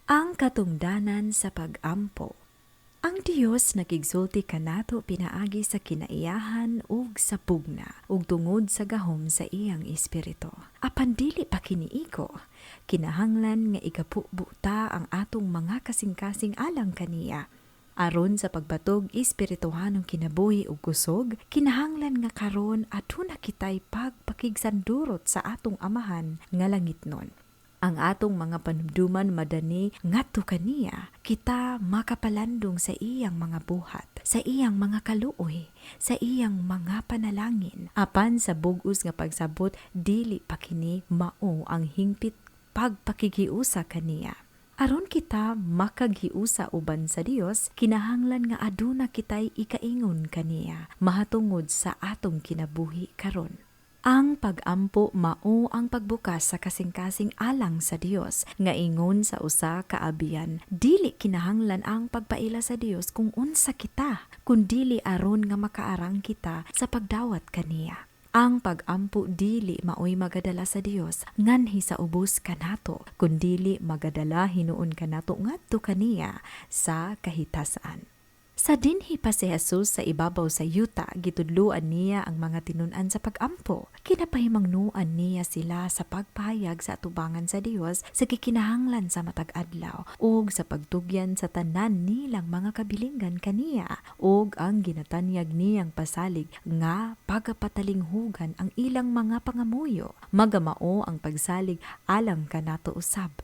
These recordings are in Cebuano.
Ang katungdanan sa pag-ampo. Ang Dios nakigsulti kanato pinaagi sa kinaiyahan ug sa pugna ug tungod sa gahom sa iyang Espiritu. Apan dili pa kini igo. Kinahanglan nga igapubo ta ang atong mga kasing-kasing alang kaniya. Aron sa pagbatog espirituhanong kinabuhi ug kusog, kinahanglan nga karon aduna kitay pagpakigsandurot sa atong Amahan nga langitnon. Ang atong mga panumduman madani ngadto kaniya, kita makapalandong sa iyang mga buhat, sa iyang mga kaluoy, sa iyang mga panalangin. Apan sa bug-os nga pagsabot, dili pa kini mao ang hingpit pagpakighiusa kaniya. Aron kita makaghiusa uban sa Dios, kinahanglan nga aduna kitay ikaingon kaniya mahatungod sa atong kinabuhi karon. Ang pag-ampo mao ang pagbukas sa kasing-kasing alang sa Dios nga ingon sa usa ka abyan, dili kinahanglan ang pagpaila sa Dios kung unsa kita, kundili aron nga makaarang kita sa pagdawat kaniya. Ang pag-ampo dili maoy magadala sa Dios nganhi sa ubos kanato, kundili magadala hinuon kanato ngadto kaniya sa kahitasan. Sa dinhi pa si Jesus sa ibabaw sa yuta, gitudloan niya ang mga tinun-an sa pag-ampo. Kinapahimangnuan niya sila sa pagpahayag sa atubangan sa Dios sa gikinahanglan sa matag adlaw ug sa pagtugyan sa tanan nilang mga kabilingan kaniya ug ang ginatanyag niyang pasalig nga pagapatalinghugan ang ilang mga pangamuyo. Magamao ang pagsalig alang kanato usab.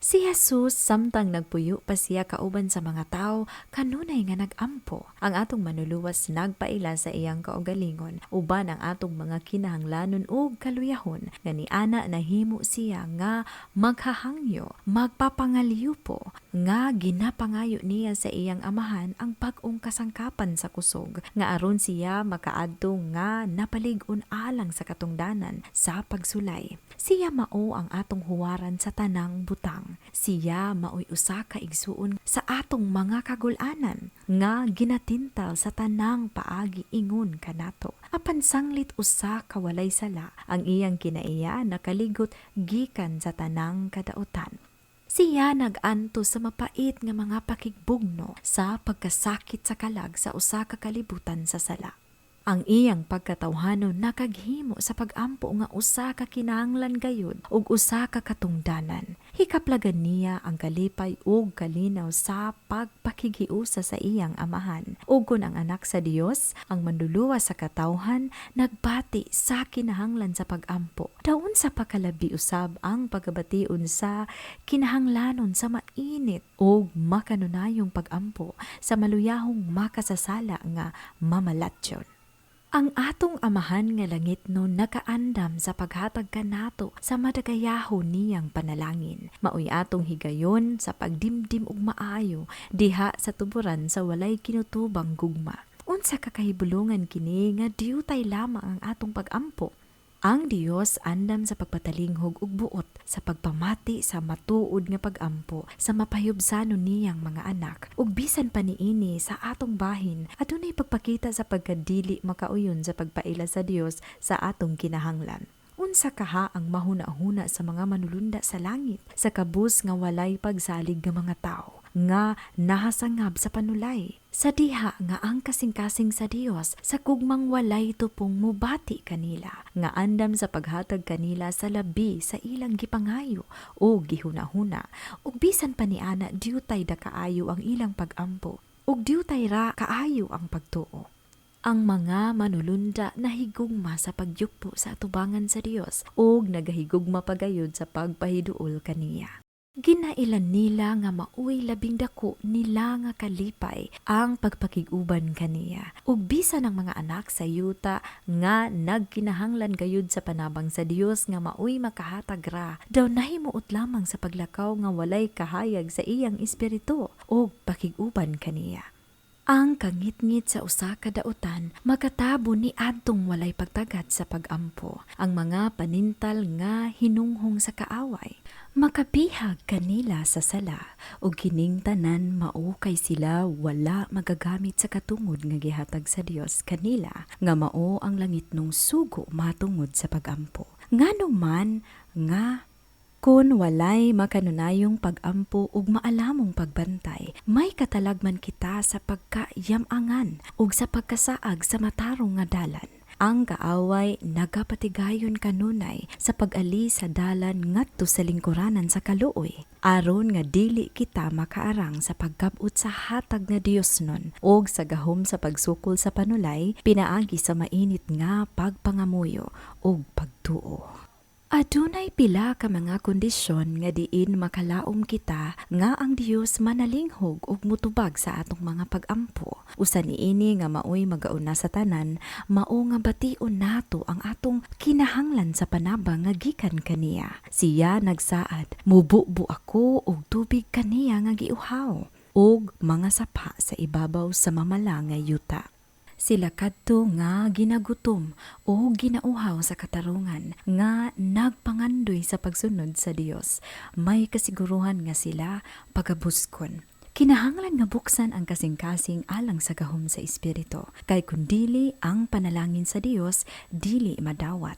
Si Jesus, samtang nagpuyo pa siya kauban sa mga tawo, kanunay nga nag-ampo. Ang atong Manluluwas nagpaila sa iyang kaugalingon uban ang atong mga kinahanglanon ug kaluyahon nga niana nahimo siya nga maghahangyo, magpapangalyupo, nga ginapangayo niya sa iyang Amahan ang bag-ong kasangkapan sa kusog nga aron siya makaadto nga napalig-on alang sa katungdanan sa pagsulay. Siya mao ang atong huwaran sa tanang butang. Siya maoy usa ka igsuon sa atong mga kagul-anan nga ginatintal sa tanang paagi ingon kanato. Apan sanglit usa ka walay sala, ang iyang kinaiya nakaligot gikan sa tanang kadautan. Siya nag-antos sa mapait nga mga pakigbugno sa pagkasakit sa kalag sa usa ka kalibutan sa sala. Ang iyang pagkatawhanon nakaghimo sa pag-ampo nga usa ka kinahanglan gayud ug usa ka katungdanan. Hikaplagan niya ang kalipay ug kalinaw sa pagpakighiusa sa iyang Amahan. Ug kon ang Anak sa Dios, ang Manluluwas sa katawhan, nagbati sa kinahanglan sa pag-ampo, daw unsa pa kalabi usab ang pagkabation sa kinahanglanon sa mainit ug makanunayong pag-ampo sa maluyahong makasasala nga mamalatyon. Ang atong Amahan nga langitnon nakaandam sa paghatag kanato sa madagayaho niyang panalangin. Maoy atong higayon sa pagdimdim og maayo diha sa tuburan sa walay kinutubang gugma. Unsa ka kahibulungan kini nga diutay lamang ang atong pag-ampo? Ang Dios andam sa pagpatalinghog ug buot sa pagpamati sa matuod nga pag-ampo sa mapahiyubsanon niyang mga anak, ug bisan pa niini sa atong bahin adunay pagpakita sa pagkadili makauyon sa pagpaila sa Dios sa atong kinahanglan. Unsa kaha ang mahuna-huna sa mga manulunda sa langit sa kabus nga walay pagsalig nga mga tawo nga nahasangab sa panulay? Sa diha nga ang kasing-kasing sa Dios sa gugmang walay tupong mubati kanila, nga andam sa paghatag kanila sa labi sa ilang gipangayo o gihuna-huna, ug bisan pa niana diutay da kaayo ang ilang pag-ampo ug diutay ra kaayo ang pagtuo. Ang mga manulunda nahigugma sa pagyukpo sa atubangan sa Dios ug nagahigugma pagayod sa pagpahiduol kaniya. Ginailan nila nga maoy labing dako nila nga kalipay ang pagpakig-uban kaniya. Ug bisan ang mga anak sa yuta nga nagkinahanglan gayud sa panabang sa Dios nga maoy makahatag ra, daw nahimuot lamang sa paglakaw nga walay kahayag sa iyang espiritu ug pakig-uban kaniya. Ang kangitngit sa usa ka dautan makatabo ni adtong walay pagtagad sa pag-ampo. Ang mga panintal nga hinunghong sa kaaway makabihag kanila sa sala, ug kining tanan mao kay sila wala magagamit sa katungod nga gihatag sa Dios kanila nga mao ang langitnong sugo matungod sa pag-ampo. Ngano man nga Kun walay makanunayong pag-ampo ug maalamong pagbantay, may katalagman kita sa pagkayamangan ug sa pagkasaag sa matarong nga dalan. Ang kaaway nagapatigayon kanunay sa pag-ali sa dalan ngadto sa lingkuranan sa kaluoy, aron nga dili kita makaarang sa pagkab-ot sa hatag nga Diosnon ug sa gahom sa pagsukol sa panulay pinaagi sa mainit nga pagpangamuyo ug pagtuo. Adunay pila ka mga kondisyon nga diin makalaom kita nga ang Dios manalinghog ug mutubag sa atong mga pag-ampo. Usa niini nga maoy magauna sa tanan, mao nga bation nato ang atong kinahanglan sa panabang nga gikan kaniya. Siya nagsaad, "Mububo ako og tubig kaniya nga giuhaw ug mga sapa sa ibabaw sa mamala nga yuta." Sila kadto nga ginagutom o ginauhaw sa katarungan, nga nagpangandoy sa pagsunod sa Dios, may kasiguruhan nga sila pagabuskon. Kinahanglan nga buksan ang kasing-kasing alang sa gahom sa Espiritu, kay kun dili, ang panalangin sa Dios dili madawat.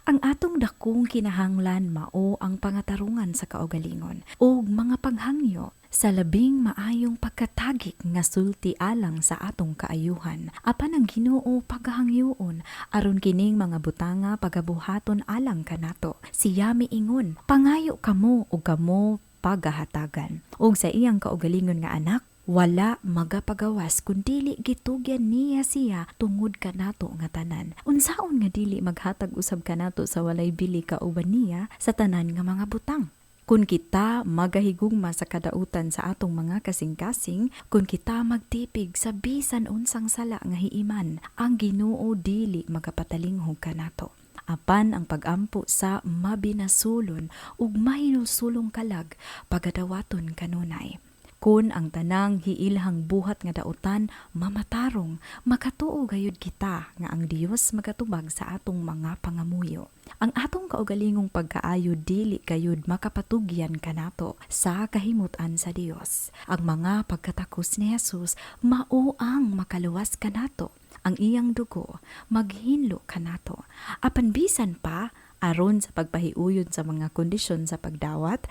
Ang atong dakong kinahanglan mao ang pangatarungan sa kaugalingon ug mga paghangyo sa labing maayong pagkatagik nga sulti alang sa atong kaayuhan. Apan ang Ginoo pagahangyoon aron kining mga butanga pagabuhaton alang kanato. Siya miingon, "Pangayo kamo ug kamo pagahatagan." Ug sa iyang kaugalingon nga anak, wala magapagawas kun dili gitugyan niya siya tungod kanato nga tanan. Unsaon nga dili maghatag usab kanato sa walay bili kauban niya sa tanan nga mga butang? Kun kita magahigugma sa kadautan sa atong mga kasing-kasing, kun kita magtipig sa bisan unsang sala nga hiiman, ang Ginoo dili magapatalinghog kanato. Apan ang pagampo sa mabinasulon ug mahinulsulong kalag pagadawaton kanunay. Kun ang tanang hiilhang buhat nga dautan mamatarong, makatuo gayud kita nga ang Dios magatubag sa atong mga pangamuyo. Ang atong kaugalingong pagkaayo dili gayud makapatugyan kanato sa kahimut-an sa Dios. Ang mga pagkatakos ni Jesus mao ang makaluwas kanato. Ang iyang dugo maghinlo kanato. Apan bisan pa, aron sa pagpahiuyon sa mga kondisyon sa pagdawat,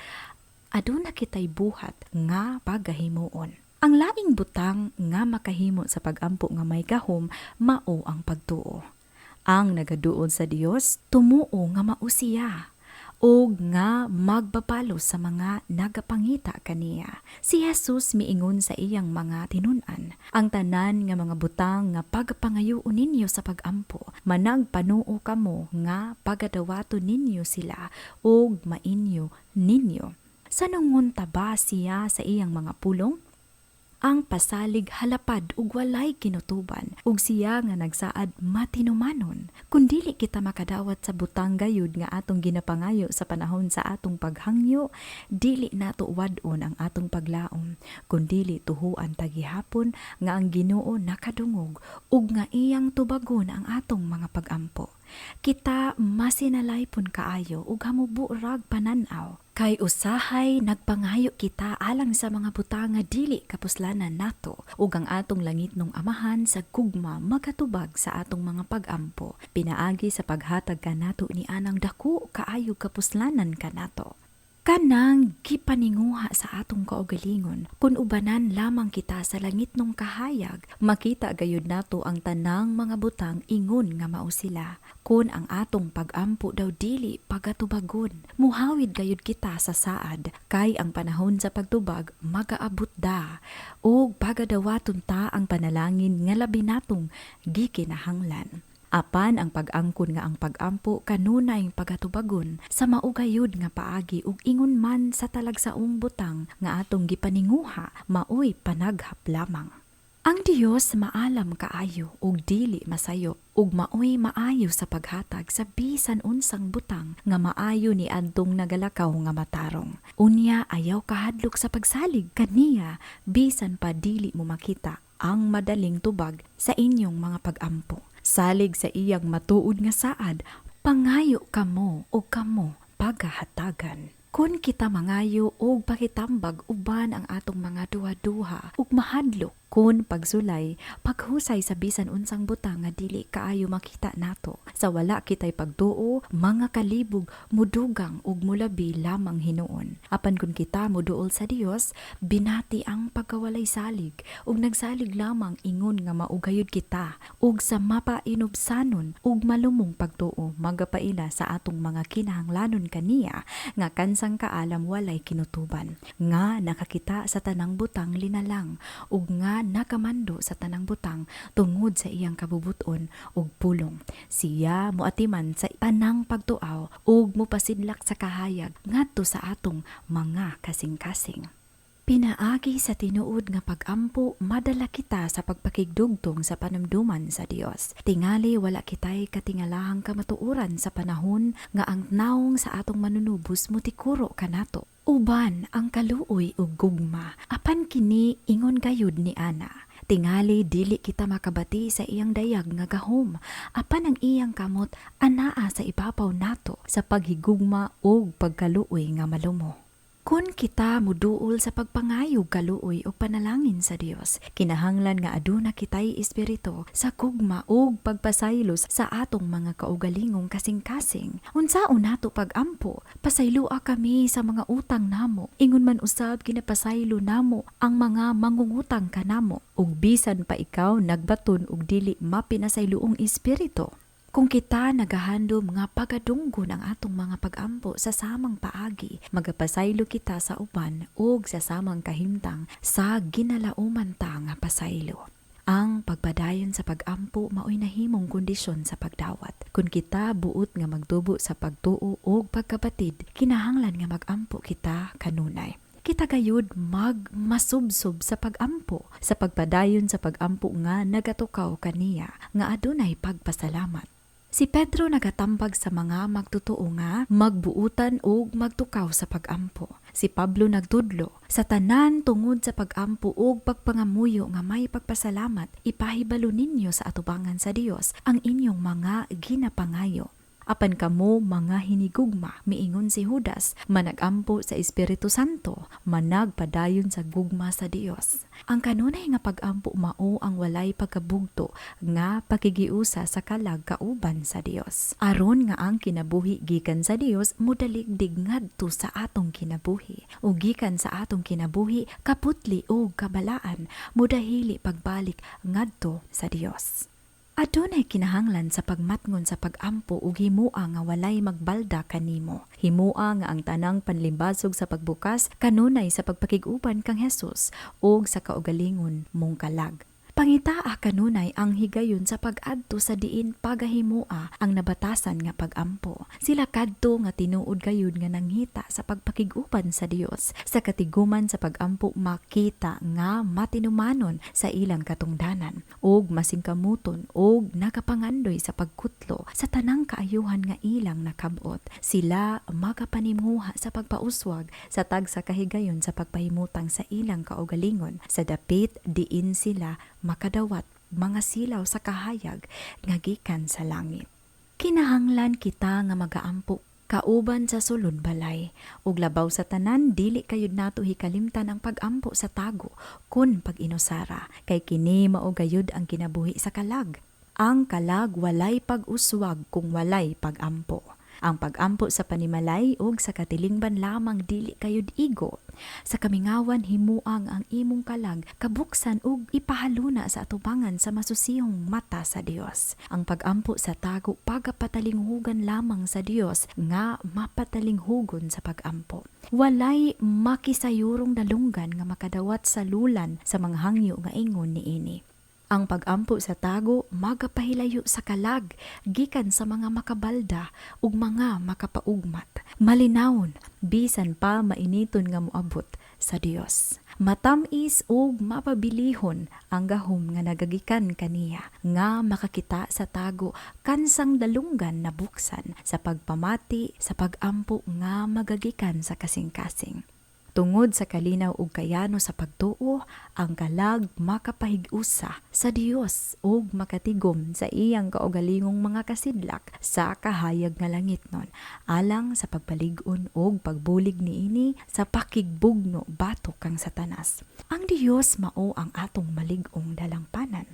aduna kitay buhat nga pagahimuon. Ang laing butang nga makahimo sa pagampo nga may gahom mao ang pagtuo. Ang nagaduol sa Dios tumuo nga mao siya ug nga magbabalo sa mga nagapangita kaniya. Si Jesus miingon sa iyang mga tinun-an, "Ang tanan nga mga butang nga pagpangayoon ninyo sa pagampo, managpanuo kamo nga pagadawaton ninyo sila ug mainyo ninyo." Sa nangunta ba siya sa iyang mga pulong? Ang pasalig halapad ug walay kinutuban, ug siya nga nagsaad matinumanon. Kun dili kita makadawat sa butang gayud nga atong ginapangayo sa panahon sa atong paghangyo, dili nato wad-on ang atong paglaom, kun dili tuhuan ta gihapon nga ang Ginoo nakadungog ug nga iyang tubagon ang atong mga pagampo. Kita masinalaypon kaayo ug hamubo rag panan-aw. Kay usahay nagpangayo kita alang sa mga butang nga dili kapuslanan nato, ug ang atong langitnong Amahan sa gugma magatubag sa atong mga pagampo pinaagi sa paghatag kanato ni anang dako kaayo kapuslanan kanato. Kanang gipaninguha sa atong kaugalingon, kun ubanan lamang kita sa langitnong kahayag, makita gayud nato ang tanang mga butang ingon nga mao sila. Kun ang atong pagampo daw dili pagatubagon, muhawid gayud kita sa saad, kay ang panahon sa pagtubag magaabot da, ug pagadawaton ta ang panalangin nga labi natong gikinahanglan. Apan ang pag-angkon nga ang pagampo kanunay pagatubagon sa maugayod nga paagi ug ingon man sa talagsaong butang nga atong gipaninguha maoy panaghap lamang. Ang Dios maalam kaayo ug dili masayop, ug maoy maayo sa paghatag sa bisan unsang butang nga maayo ni adtong nagalakaw nga matarong. Unya ayaw kahadlok sa pagsalig kaniya bisan pa dili mo makita ang madaling tubag sa inyong mga pagampo. Salig sa iyang matuod nga saad, "Pangayo kamo o kamo pagahatagan." Kun kita mangayo og pakitambag uban ang atong mga duha-duha ug mahadlok Kun pagsulay, paghusay sa bisan unsang butang nga dili kaayo makita nato. Sa wala kitay pagtuo, mga kalibog mudugang ug mulabi lamang hinuon. Apan kun kita moduol sa Dios, binati ang pagkawalay salig ug nagsalig lamang ingon nga maugayod kita ug sa mapainubsanon ug malumong pagtuo magapaila sa atong mga kinahanglanon kaniya nga kansang kaalam walay kinutuban, nga nakakita sa tanang butang linalang ug nga nakamando sa tanang butang tungod sa iyang kabubuton ug pulong. Siya moatiman sa tanang pagtuaw ug mopasidlak sa kahayag ngadto sa atong mga kasing-kasing. Pinaagi sa tinuod nga pag-ampo, madala kita sa pagpakigdugtong sa panumduman sa Dios. Tingali wala kitay katingalahang kamatuoran sa panahon nga ang nawong sa atong Manunubos mutikuro kanato. Uban ang kaluoy ug gugma, apan kini ingon gayud ni ana. Tingali dili kita makabati sa iyang dayag nga gahom, apan ang iyang kamot anaa sa ibabaw nato sa paghigugma ug pagkaluoy nga malumo. Kun kita muduol sa pagpangayog kaluoy o panalangin sa Dios, kinahanglan nga aduna kitay espiritu sa gugma ug pagpasaylo sa atong mga kaugalingong kasing-kasing. Unsaon nato pag-ampo? Pasayloa kami sa mga utang namo. Ingon man usab ginapasaylo namo ang mga mangungutang kanamo. Ug bisan pa ikaw nagbaton og dili mapinasayloong espiritu. Kung kita nagahandom nga pagadunggon ang atong mga pag-ampo sa samang paagi, magapasaylo kita sa uban ug sa samang kahimtang sa ginalauman ta nga pasaylo. Ang pagpadayon sa pag-ampo maoy nahimong kondisyon sa pagdawat. Kung kita buot nga magtubo sa pagtuo ug pagkabatid, kinahanglan nga mag-ampo kita kanunay. Kita gayud magmasubsob sa pag-ampo, sa pagpadayon sa pag-ampo nga nagatukaw kaniya, nga adunay pagpasalamat. Si Pedro nagatambag sa mga magtotoo nga magbuutan og magtukaw sa pag-ampo. Si Pablo nagtudlo sa tanan tungod sa pag-ampo ug pagpangamuyo nga may pagpasalamat, ipahibalo ninyo sa atubangan sa Dios ang inyong mga ginapangayo. Apan kamo, mga hinigugma, miingon si Judas, managampo sa Espiritu Santo, managpadayon sa gugma sa Dios. Ang kanunay nga pag-ampo mao ang walay pagkabugto nga pakigiusa sa kalag kauban sa Dios. Aron nga ang kinabuhi gikan sa Dios modaligdig ngadto sa atong kinabuhi. Ug gikan sa atong kinabuhi kaputli ug kabalaan modahili pagbalik ngadto sa Dios. Adunay kinahanglan sa pagmatngon sa pag-ampo ug himua nga walay magbalda kanimo. Himua nga ang tanang panlimbasog sa pagbukas kanunay sa pagpakig-uban kang Hesus ug sa kaugalingon mong kalag. Pangitaa kanunay ang higayon sa pag-adto sa diin pagahimua ang nabatasan nga pag-ampo. Sila kadto nga tinuod gayud nga nanghita sa pagpakig-uban sa Dios. Sa katiguman sa pag-ampo makita nga matinumanon sa ilang katungdanan ug masingkamuton ug nakapangandoy sa pagkutlo sa tanang kaayuhan nga ilang nakabot. Sila magapanimhuha sa pagpauswag sa tagsa kahigayon sa pagpahimutang sa ilang kaugalingon sa dapit diin sila makadawat mga silaw sa kahayag nga gikan sa langit. Kinahanglan kita nga magaampo kauban sa sulod balay ug labaw sa tanan, dili kayod nato hikalimtan ang pag-ampo sa tago kun pag-inusara, kay kini mao gayud ang kinabuhi sa kalag. Ang kalag walay pag-uswag kung walay pag-ampo. Ang pag-ampo sa panimalay ug sa katilingban lamang dili kayod igo. Sa kamingawan, himuang ang imong kalag kabuksan ug ipahaluna sa atubangan sa masusihong mata sa Dios. Ang pag-ampo sa tago pagapatalinghugan lamang sa Dios nga mapatalinghugon sa pag-ampo. Walay makisayurong dalunggan nga makadawat sa lulan sa mga hangyo nga ingon niini. Ang pag-ampo sa tago magapahilayo sa kalag gikan sa mga makabalda ug mga makapaugmat. Malinawon bisan pa mainiton nga moabot sa Dios. Matamis ug mapabilihon ang gahom nga nagagikan kaniya nga makakita sa tago kansang dalunggan na buksan sa pagpamati sa pag-ampo nga magagikan sa kasing-kasing. Tungod sa kalinaw ug kayano sa pagtuo, ang kalag makapahig-usa sa Dios ug makatigom sa iyang kaugalingong mga kasidlak sa kahayag nga langitnon alang sa pagpalig-on ug pagbulig niini sa pakigbugno batok kang Satanas. Ang Dios mao ang atong malig-ong dalangpanan.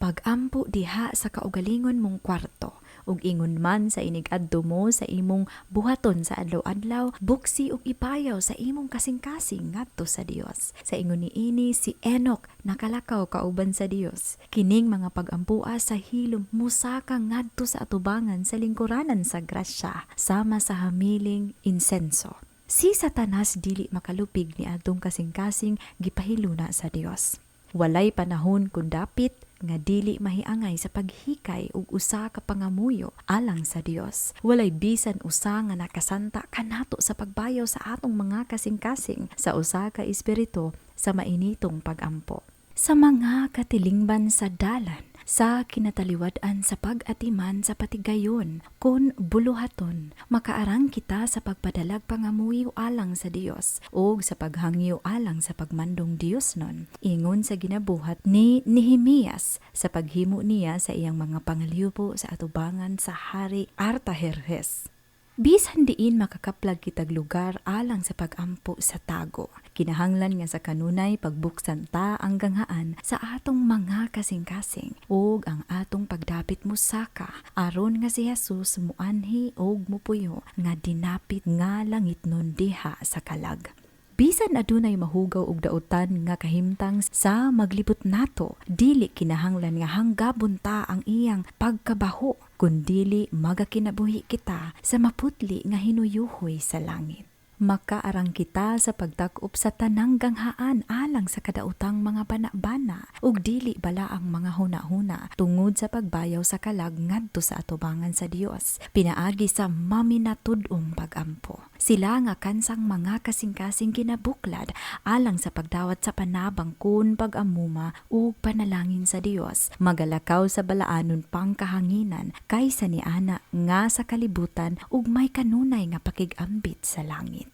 Pag-ampo diha sa kaugalingon mong kwarto ug ingon man sa inig-adto mo sa imong buhaton sa adlaw-adlaw, buksi ug ipayaw sa imong kasing-kasing ngadto sa Dios. Sa ingon niini, si Enoch nakalakaw kauban sa Dios. Kining mga pag-ampua sa hilom musaka ngadto sa atubangan sa lingkuranan sa grasya sama sa hamiling insenso. Si Satanas dili makalupig ni adtong kasing-kasing gipahiluna sa Dios. Walay panahon kun dapit nga dili mahiangay sa paghikay ug usa ka pangamuyo alang sa Dios. Walay bisan usa nga nakasanta kanato sa pagbayaw sa atong mga kasing-kasing sa usa ka espiritu sa mainitong pagampo. Sa mga katilingban sa dalan, sa kinataliwad-an sa pag-atiman sa patigayon, kon buluhaton, makaarang kita sa pagpadalag pangamuyo alang sa Dios ug sa paghangyo alang sa pagmandong Dios nun, ingon sa ginabuhat ni Nehemias sa paghimo niya sa iyang mga pangalyupo sa atubangan sa Hari Artaherhes. Bisan diin makakaplag kitag lugar alang sa pag-ampo sa tago, kinahanglan nga sa kanunay pagbuksan ta ang ganghaan sa atong mga kasing-kasing ug ang atong pagdapit mosaka aron nga si Jesus muanhi ug mupuyo nga dinapit nga langitnon diha sa kalag. Bisan adunay mahugaw og dautan nga kahimtang sa maglibot nato, dili kinahanglan nga hanggabon ta ang iyang pagkabaho, kundili magakinabuhi kita sa maputli nga hinuyuhoy sa langit. Makaarang kita sa pagtak-op sa tanang ganghaan alang sa kadaotang mga bana-bana ug dili bala ang mga huna-huna tungod sa pagbayaw sa kalag ngadto sa atubangan sa Dios pinaagi sa maminatud-ong pagampo. Sila nga kansang mga kasing-kasing ginabuklad alang sa pagdawat sa panabang kun pag-amuma ug panalangin sa Dios, magalakaw sa balaanon pang kahanginan kaysa ni ana nga sa kalibutan ug may kanunay nga pakig-ambit sa langit.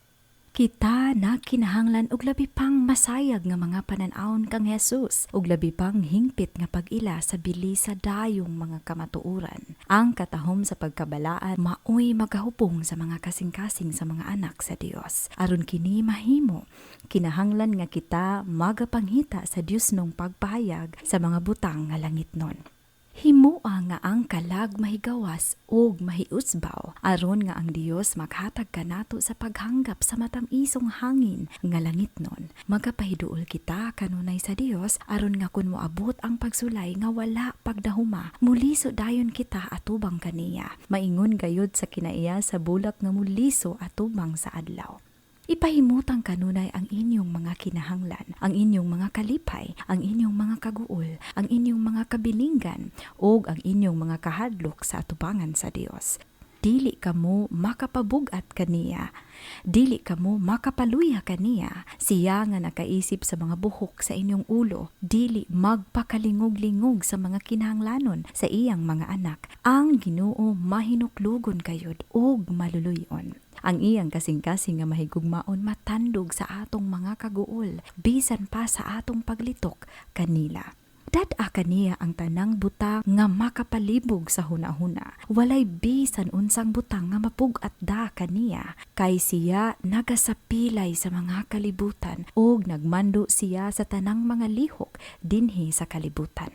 Kita na kinahanglan og labi pang masayag nga mga panan-awon kang Jesus ug labi pang hingpit nga pag-ila sa bili sa dayong mga kamatuoran. Ang katahom sa pagkabalaan maoy magahupong sa mga kasing-kasing sa mga anak sa Dios. Aron kini mahimo, kinahanglan nga kita magapanghita sa Dios nung pagpahayag sa mga butang nga langitnon. Himua nga ang kalag mahigawas ug mahiusbaw aron nga ang Dios maghatag kanato sa paghanggap sa matam-isong hangin nga langitnon. Magapahiduol kita kanunay sa Dios aron nga kun moabot ang pagsulay nga wala pagdahuma, muliso dayon kita atubang kaniya. Maingon gayud sa kinaiya sa bulak nga muliso atubang sa adlaw. Ipahimutang kanunay ang inyong mga kinahanglan, ang inyong mga kalipay, ang inyong mga kaguol, ang inyong mga kabilinggan, ug ang inyong mga kahadlok sa atubangan sa Dios. Dili kamo makapabug-at kaniya. Dili kamo makapaluya kaniya. Siya nga nakaisip sa mga buhok sa inyong ulo, dili magpakalingog-lingog sa mga kinahanglanon sa iyang mga anak. Ang Ginoo mahinuklugon kayod ug maluluyon. Ang iyang kasing-kasing nga mahigugmaon matandog sa atong mga kaguol, bisan pa sa atong paglitok kanila. Dad-a kaniya ang tanang butang nga makapalibog sa hunahuna. Walay bisan unsang butang nga mapug-at da kaniya, kay siya nagasapilay sa mga kalibutan ug nagmando siya sa tanang mga lihok dinhi sa kalibutan.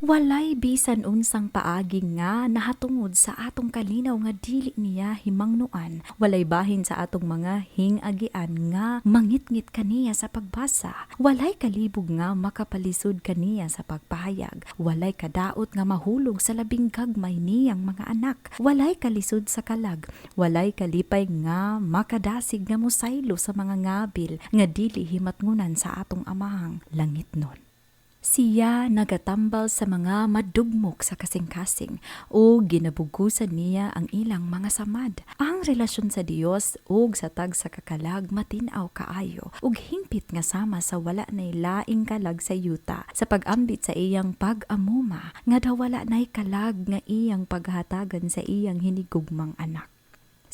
Walay bisan unsang paagi nga nahatungod sa atong kalinaw nga dili niya himangnuan. Walay bahin sa atong mga hingagian nga mangitngit kaniya sa pagbasa. Walay kalibog nga makapalisod kaniya sa pagpahayag. Walay kadaot nga mahulog sa labing gagmay niyang mga anak. Walay kalisod sa kalag. Walay kalipay nga makadasig nga mosaylo sa mga ngabil nga dili himatngunan sa atong amahang langitnon. Siya nagatambal sa mga madugmok sa kasing-kasing o ginabugusan niya ang ilang mga samad. Ang relasyon sa Dios ug sa tag sa kakalag matin-aw kaayo ug hingpit nga sama sa wala nay laing kalag sa yuta sa pag-ambit sa iyang pag-amuma nga daw wala nay kalag nga iyang paghatagan sa iyang hinigugmang anak.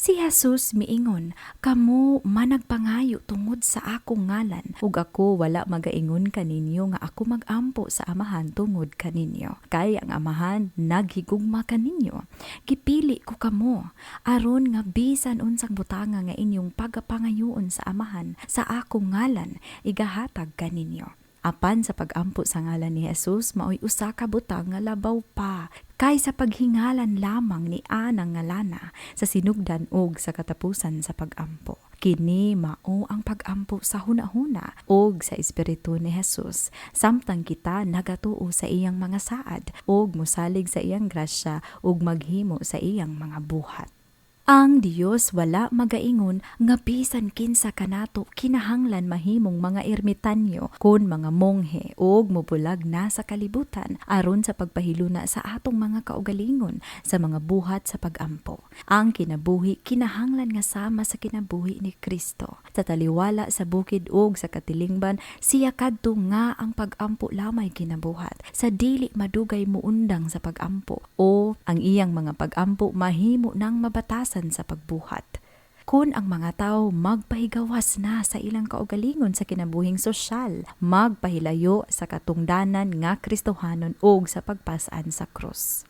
Si Jesus miingon, "Kamo managpangayo tungod sa akong ngalan, ug ako wala magaingon kaninyo nga ako magampo sa Amahan tungod kaninyo. Kay ang Amahan naghigugma kaninyo. Gipili ko kamo aron nga bisan unsang butanga nga inyong pagapangayoon sa Amahan sa akong ngalan, igahatag kaninyo." Apan sa pagampo sa ngalan ni Jesus maoy usa ka butang nga labaw pa kaysa paghingalan lamang ni anang ngalana sa sinugdan og sa katapusan sa pagampo. Kini mao ang pagampo sa hunahuna og sa espiritu ni Jesus samtang kita nagatuo sa iyang mga saad og mosalig sa iyang grasya ug maghimo sa iyang mga buhat. Ang Dios wala magaingon nga bisan kinsa kanato kinahanglan mahimong mga ermitanyo kon mga monghe og mobulag na sa kalibutan aron sa pagpahiluna sa atong mga kaugalingon sa mga buhat sa pagampo. Ang kinabuhi kinahanglan nga sama sa kinabuhi ni Kristo. Sa taliwala sa bukid og sa katilingban, siya kadto nga ang pagampo lamay kinabuhat. Sa dili madugay muundang sa pagampo o ang iyang mga pagampo mahimo nang mabatasan sa pagbuhat. Kun ang mga tao magpahigawas na sa ilang kaugalingon sa kinabuhing sosyal, magpahilayo sa katungdanan nga Kristohanon og sa pagpasan sa krus.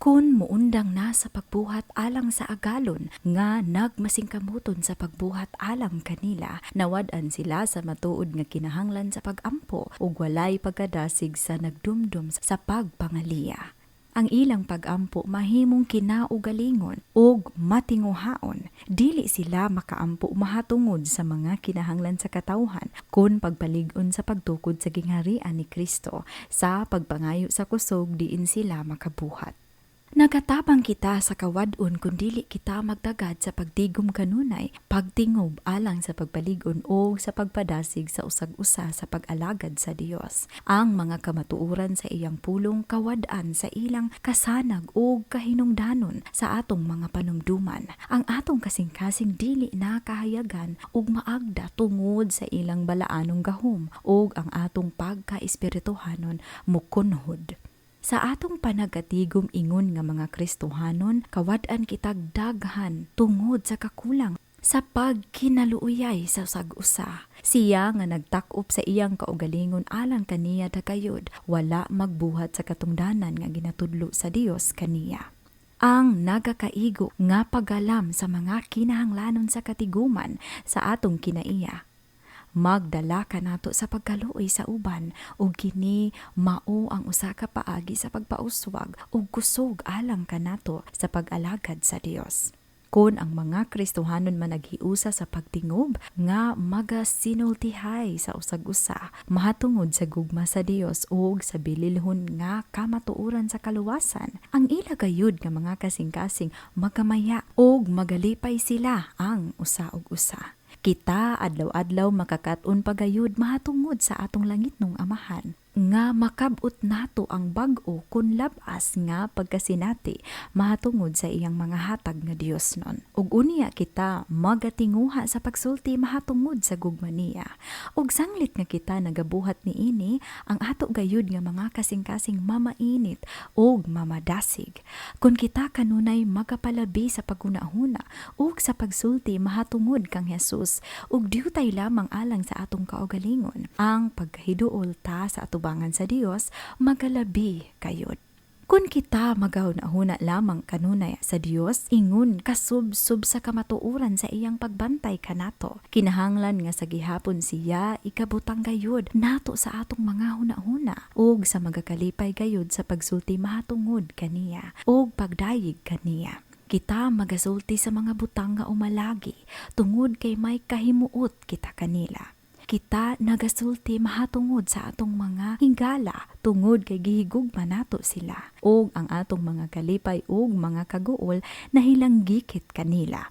Kun muundang na sa pagbuhat alang sa agalon nga nagmasingkamuton sa pagbuhat alang kanila, nawad-an sila sa matuod nga kinahanglan sa pagampo ug walay pagkadasig sa nagdumdum sa pagpangaliya. Ang ilang pagampo mahimong kinaugalingon ug matinguhaon. Dili sila makaampo mahatungod sa mga kinahanglan sa katawhan kun pagpalig-on sa pagtukod sa gingharian ni Kristo sa pagpangayo sa kusog diin sila makabuhat. Nagatabang kita sa kawad-on kun dili kita magdagad sa pagtigom kanunay, pagtingob alang sa pagpalig-on o sa pagpadasig sa usag-usa sa pag-alagad sa Dios. Ang mga kamatuoran sa iyang pulong kawad-an sa ilang kasanag o kahinungdanon sa atong mga panumduman. Ang atong kasing-kasing dili na kahayagan ug maagda tungod sa ilang balaanong gahom ug ang atong pagka-espirituhanon mukunhod. Sa atong panagatigom ingon nga mga Kristohanon, kawad-an kitag daghan tungod sa kakulang sa pagkinaluuyay sa usag-usa. Siya nga nagtak-op sa iyang kaugalingon alang kaniya dagayod, wala magbuhat sa katungdanan nga ginatudlo sa Dios kaniya. Ang nagakaigo nga pagalam sa mga kinahanglanon sa katiguman sa atong kinaiya, magdala kanato sa pagkaluoy sa uban ug kini mao ang usa ka paagi sa pagpauswag ug kusog alang kanato sa pag-alagad sa Dios. Kon ang mga Kristohanon man naghiusa sa pagtingob nga magasinultihay sa usag-usa mahatungod sa gugma sa Dios ug sa bililhon nga kamatuoran sa kaluwasan, ang ila gayud nga mga kasing-kasing magamaya ug magalipay sila ang usa og usa. Kita adlaw-adlaw makakat-on pagayud mahatungod sa atong langitnong Amahan nga makab-ot nato ang bag-o kun labas nga pagkasinati mahatungod sa iyang mga hatag nga Dios nun. Ug unya kita magatinguha sa pagsulti mahatungod sa gugma niya. Ug sanglit nga kita nagabuhat niini, ang ato gayud nga mga kasing-kasing mamainit ug mamadasig. Kun kita kanunay magapalabi sa paghunahuna ug sa pagsulti mahatungod kang Jesus ug diutay lamang alang sa atong kaugalingon, ang pagkahiduol ta sa atubangan sa Dios magalabi kayod. Kun kita magahuna-huna lamang kanunay sa Dios ingon kasubsob sa kamatuoran sa iyang pagbantay kanato, kinahanglan nga sa gihapon siya ikabutang gayud nato sa atong mga huna-huna ug sa magakalipay gayud sa pagsulti mahatungod kaniya ug pagdayeg kaniya. Kita magasulti sa mga butang nga umalagi tungod kay may kahimuot kita kanila. Kita nagasulti mahatungod sa atong mga higala tungod kay gihigugma nato sila ug ang atong mga kalipay ug mga kaguol nahilanggikit kanila.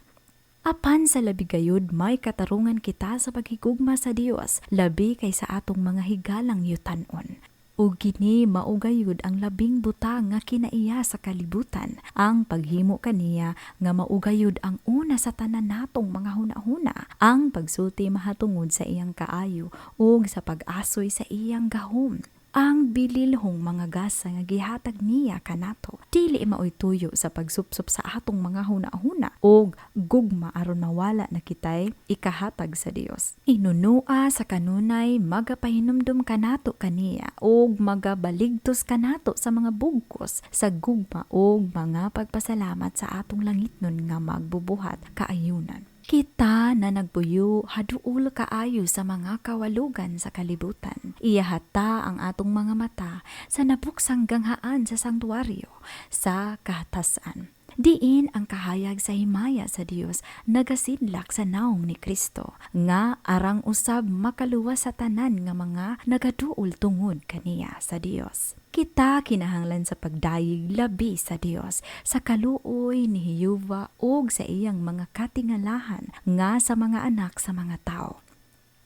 Apan sa labi gayud may katarungan kita sa paghigugma sa Dios labi kay sa atong mga higalang yutan-on. Ug kini mao gayud ang labing butang nga kinaiya sa kalibutan, ang paghimo kaniya nga mao gayud ang una sa tanan natong mga hunahuna, ang pagsulti mahatungod sa iyang kaayo ug sa pag-asoy sa iyang gahom. Ang bililhong mga gasa nga gihatag niya kanato dili maoy tuyo sa pagsupsop sa atong mga huna-huna og gugma aron mawala na kitay ikahatag sa Dios. Inunua sa kanunay magapahinumdum kanato kaniya og magabaligtos kanato sa mga bugkos sa gugma og mga pagpasalamat sa atong langitnon nga magbubuhat kaayunan. Kita na nagbuyo haduol kaayo sa mga kawalugan sa kalibutan. Iyahata ang atong mga mata sa nabuksang ganghaan sa sangtuaryo sa kahatasan. Diin ang kahayag sa himaya sa Dios nagasidlak sa naong ni Kristo nga arang usab makaluwas sa tanan nga mga nagaduol tungod kaniya sa Dios. Kita kinahanglan sa pagdayeg labi sa Dios sa kaluoy ni Jehova ug sa iyang mga katingalahan nga sa mga anak sa mga tao.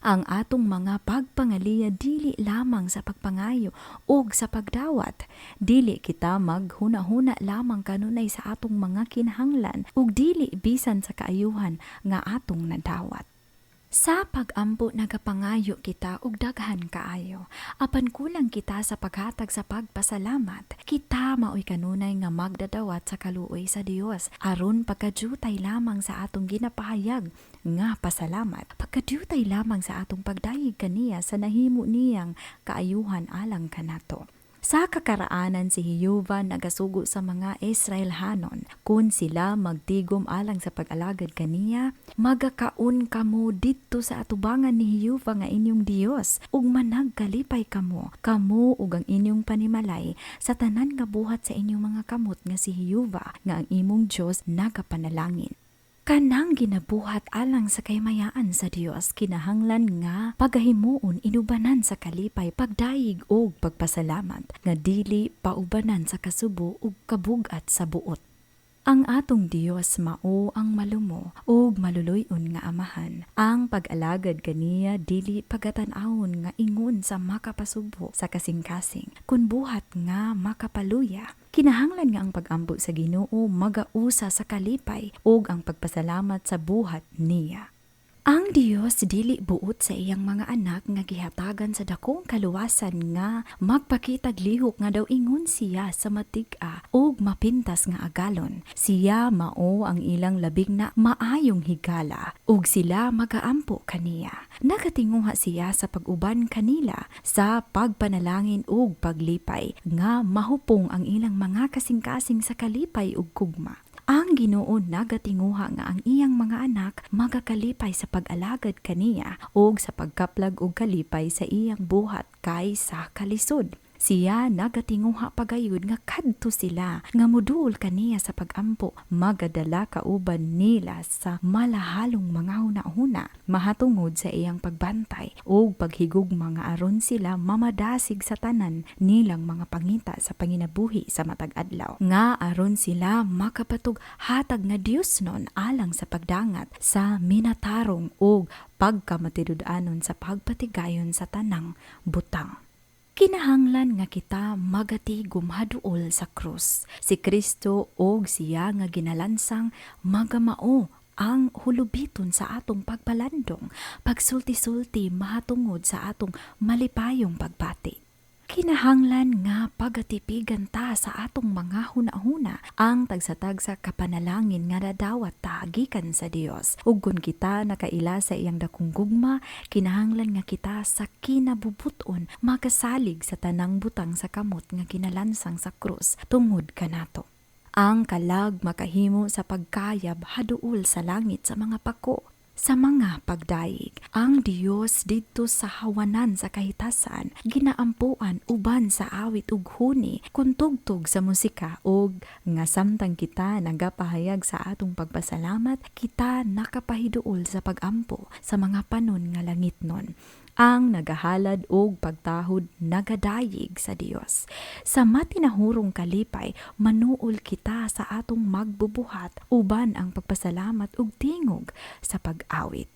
Ang atong mga pagpangaliya dili lamang sa pagpangayo ug sa pagdawat. Dili kita maghuna-huna lamang kanunay sa atong mga kinahanglan ug dili bisan sa kaayuhan nga atong nadawat. Sa pag-ampo nagapangayo kita og daghan kaayo, apan kulang kita sa paghatag sa pagpasalamat. Kita maoy kanunay nga magdadawat sa kaluoy sa Dios aron pagkadyutay lamang sa atong ginapahayag nga pasalamat, pagkadyutay lamang sa atong pagdayeg kaniya sa nahimo niyang kaayuhan alang kanato. Sa kakaraanan si Jehova nagasugo sa mga Israelhanon kung sila magtigom alang sa pag-alagad kaniya, magakaon kamo didto sa atubangan ni Jehova nga inyong Dios ug managkalipay kamo, kamo ug ang inyong panimalay sa tanan nga buhat sa inyong mga kamot nga si Jehova nga ang imong Dios nagapanalangin. Kanang ginabuhat alang sa kahimayaan sa Dios kinahanglan nga pagahimuon inubanan sa kalipay, pagdayeg ug pagpasalamat nga dili paubanan sa kasubo ug kabug-at sa buot. Ang atong Dios mao ang malumo ug maluluy-on nga Amahan. Ang pag-alagad kaniya dili pagatan-awon nga ingon sa makapasubo sa kasing-kasing, kun buhat nga makapaluya. Kinahanglan nga ang pag-ampo sa Ginoo magausa sa kalipay ug ang pagpasalamat sa buhat niya. Ang Dios dili buot sa iyang mga anak nga gihatagan sa dakong kaluwasan nga magpakitag lihok nga daw ingon siya sa matig-a ug mapintas nga agalon. Siya mao ang ilang labing na maayong higala ug sila magaampo kaniya. Nagatinguha siya sa pag-uban kanila sa pagpanalangin ug paglipay nga mahupong ang ilang mga kasing-kasing sa kalipay ug kugma. Ang Ginoo nagatinguha nga ang iyang mga anak magakalipay sa pag-alagad kaniya ug sa pagkaplag og kalipay sa iyang buhat kay sa kalisod. Siya nagatinguha pagayod nga kadto sila nga muduol kaniya sa pag-ampo, magadala kauban nila sa malahalong mga hunahuna mahatungod sa iyang pagbantay ug paghigugma nga aron sila mamadasig sa tanan nilang mga pangita sa panginabuhi sa matag adlaw, nga aron sila makapatug hatag nga Dios nun alang sa pagdangat sa minatarong ug pagkamatinud-anon sa pagpatigayon sa tanang butang. Kinahanglan nga kita magatigom haduol sa krus. Si Kristo og siya nga ginalansang magamao ang hulubiton sa atong pagpalandong, pagsulti-sulti mahatungod sa atong malipayong pagbati. Kinahanglan nga pagatipigan ta sa atong mga hunahuna ang tagsa-tagsa kapanalangin nga nadawat ta gikan sa Dios. Ug kun kita nakaila sa iyang dakong gugma, kinahanglan nga kita sa kinabubuton makasalig sa tanang butang sa kamot nga kinalansang sa krus tungod kanato. Ang kalag makahimo sa pagkayab haduol sa langit sa mga pako, sa mga pagdayeg. Ang Dios didto sa hawanan sa kahitasan ginaampuan uban sa awit ug huni kun tugtog sa musika, ug nga samtang kita nagapahayag sa atong pagpasalamat, kita nakapahiduol sa pagampo sa mga panon nga langitnon. Ang nagahalad og pagtahod nagadayeg sa Dios. Sa matinahurong kalipay, manuol kita sa atong magbubuhat uban ang pagpasalamat ug tingog sa pag-awit.